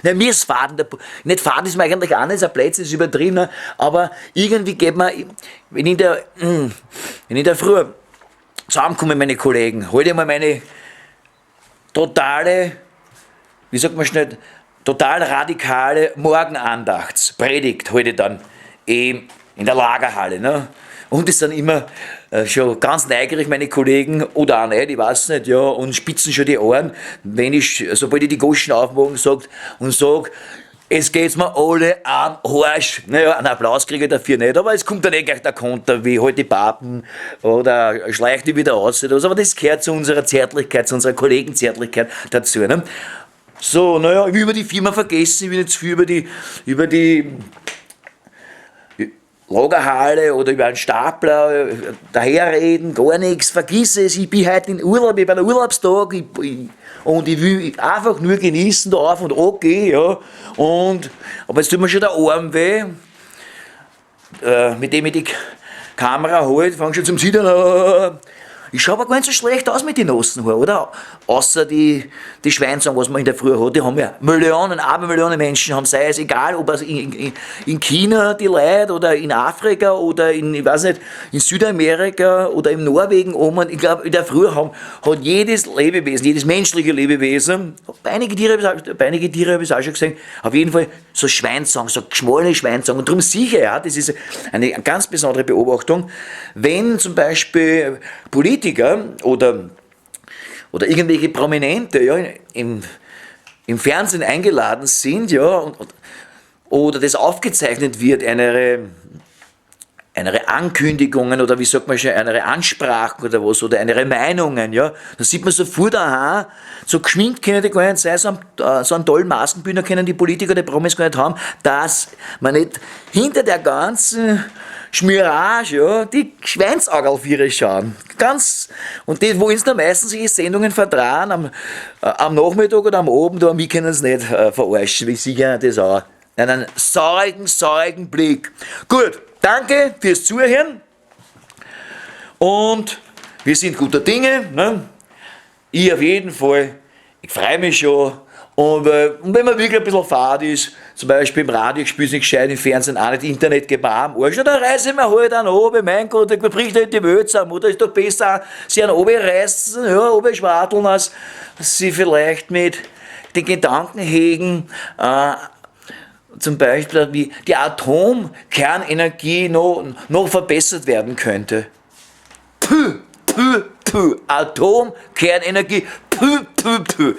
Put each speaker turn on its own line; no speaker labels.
Ja, mir ist fad, nicht fad ist mir eigentlich auch nicht, ein Plätze ist übertrieben, ne? Aber irgendwie geht mir, wenn ich in der Früh zusammenkomme mit meinen Kollegen, hol ich mal meine totale, wie sagt man schnell, total radikale Morgenandachtspredigt halte ich dann eben in der Lagerhalle. Ne? Und es sind immer schon ganz neugierig, meine Kollegen, oder auch nicht, ich weiß nicht, ja, und spitzen schon die Ohren, wenn ich, sobald ich die Goschen aufmache und sag, es geht's mir alle am Arsch. Naja, einen Applaus kriege ich dafür nicht, aber es kommt dann eh gleich der Konter, wie halt die Papen oder schleicht die wieder aus oder was. Aber das gehört zu unserer Zärtlichkeit, zu unserer Kollegenzärtlichkeit dazu. Ne? So, naja, ich will über die Firma vergessen, ich will nicht zu viel über die Lagerhalle oder über einen Stapler daherreden, gar nichts, vergiss es, ich bin heute in Urlaub, ich habe einen Urlaubstag und ich will einfach nur genießen, da auf und ab gehen, ja. Und, aber jetzt tut mir schon der Arm weh, mit dem ich die Kamera halt, fang schon zum Zittern an. Ich schau aber gar nicht so schlecht aus mit den nassen Haaren, oder? Außer die Schweinsaugen, was man in der Früh hat, die haben ja Millionen, Abermillionen Menschen haben, sei es egal, ob es in China die Leute oder in Afrika oder in, ich weiß nicht, in Südamerika oder in Norwegen oben. Ich glaube, in der Früh hat jedes Lebewesen, jedes menschliche Lebewesen, bei einigen Tiere habe ich es auch schon gesehen, auf jeden Fall so Schweinsaugen, so geschwollene Schweinsaugen. Und darum sicher, ja, das ist eine ganz besondere Beobachtung, wenn zum Beispiel Politiker oder irgendwelche Prominente, ja, im Fernsehen eingeladen sind, ja, oder das aufgezeichnet wird, eine Ankündigungen oder wie sagt man schon, eine Ansprachen oder was, oder eine Meinungen, ja, da sieht man sofort, aha, so geschminkt können die gar nicht sein, so einen tollen Maskenbildner können die Politiker, die Promis gar nicht haben, dass man nicht hinter der ganzen Schmierage, ja, die Schweinsaugerl schauen. Ganz, und die wollen dann meistens solche Sendungen vertragen, am Nachmittag oder am Abend, aber wir können es nicht verarschen, wir sicher das auch. Einen saurigen, saurigen Blick. Gut, danke fürs Zuhören und wir sind guter Dinge. Ne? Ich auf jeden Fall, ich freue mich schon. Und wenn man wirklich ein bisschen fad ist, zum Beispiel im Radio spielt nicht gescheit, im Fernsehen auch nicht, Internet geht mir auch am Arsch, dann reiße ich mir halt einen runter, mein Gott, da bricht halt die Welt zusammen, oder ist doch besser, sie einen reißen, ja, schwadeln, als sie vielleicht mit den Gedanken hegen, zum Beispiel, wie die Atomkernenergie noch verbessert werden könnte. Püh, püh, püh, Atomkernenergie, püh, püh, püh.